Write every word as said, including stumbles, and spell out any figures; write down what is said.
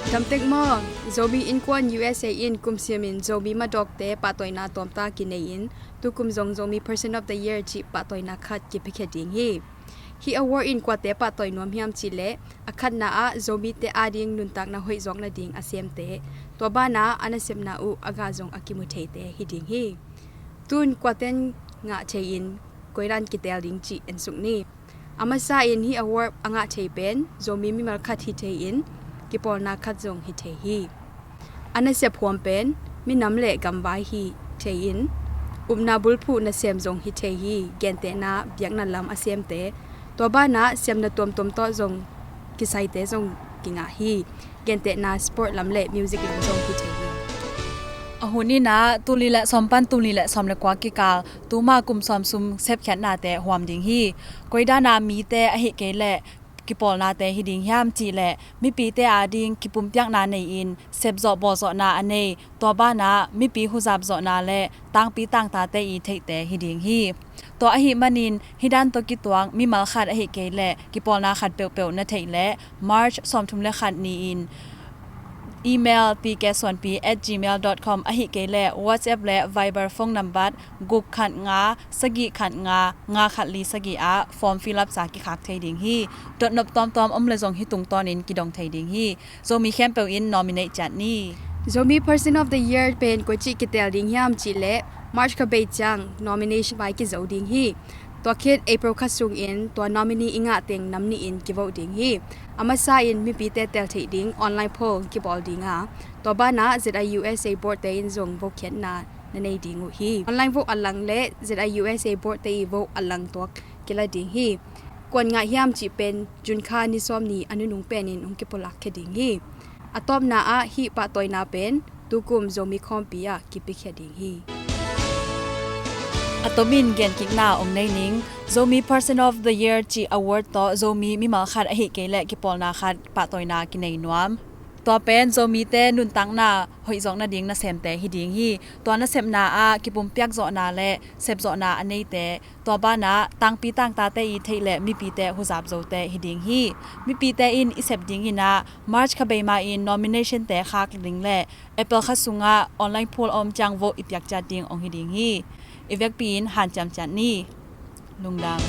Damtek maw? Zomi Innkuan U S A in kum siamin Zomi madawkte pahtawina tuamta kinei-in tukum zong Zomi Person of the Year cih pahtawina khat kipiakhia ding hi. Hih award in kuate pahtawi nuam hiam cihleh a khatna ah Zomite ading nuntakna hoih zawk nading a semte, tua banah a nasepna uh a gah zong a kimu theite hi ding hi. Tun kuaten ngah thei-in koidan kiteel ding cih ensuk ni. A masa in hih award a ngah thei pen Zomi mimal khat hi thei-in kipawlna khat zong hi thei hi. A nasep huam pen minam le gamvai hi thei-in upna bulphuh nasem zong hi thei hi. Gentehna biakna lam a semte, tua banah siamna tuamtuam tawh zong kisaite zong kingah hi. Gentehna sport lam le music lam zong hi thei hi. A hun in ah tul nih le sawm pan tul nih le sawm le kua kikal tuma kum sawm sung sepkhiatnate huam ding hi. Koidan a mite ahih kei leh kipawlnate hi ding hiam cihleh mipite ading kipumpiakna nei-in sepzawh bawlzawhna a nei, tua banah mipi huzapzawhna le tangpi tangtate i theihte hi ding hi. Tua ahih manin hih dan tawh kituak mimal khat ahih kei leh kipawlna khat peuhpeuh na theih leh March sawmthum le khat ni-in email P K Suanpi at gmail dot com ahih kei leh WhatsApp le Viber phone number guk khat nga sagih khat nga nga khat li sagih ah form fill up sa kikhak thei ding hi. Dotnop tuamtuam om le zong hih tungtawnin kidong thei ding hi. Zomi khempeuh in nominate ciat ni. Zomi Person of the Year pen koici kiteel ding hiam cihleh March kha bei ciang nomination vai kizo ding hi. Tua khit April kha sungin tua nominee i ngah teng nam nihin kivote ding hi. A masa in mipite teel theih ding online poll kibawl ding a, tua banah Z I U S A board te in zong vote khiatna na nei ding uh hi. Online vote a lang le Z I U S A board te i vote a lang tuak kila ding hi. Kuan ngah hiam cih pen June kha ni sawm ni a nunung penin hong kipulak khia ding hi. A tawpna ah hih pahtawina pen tukum Zomi khawmpi ah kipiakhia ding hi. A tomin genkikna ong nei ning. Zomi Person of the Year cih award tawh Zomi mimal khat ahih kei leh kipawlna khat pahtawina kinei nuam. Tua pen Zomite nuntakna hoih zawk nading nasemte hi ding hi. Tua nasepna ah kipumpiak zawhna le sepzawhna a neite, tua banah tangpi tangtate i theih le mipite huzap zote hi ding hi. Mipite in i sep dingin ah March kha bei ma-in nomination te khak ding le April kha sungah online poll a om ciang vote i piak ciat ding ong hi ding hi. I vekpi-in hanciam ciat ni. Lungdam.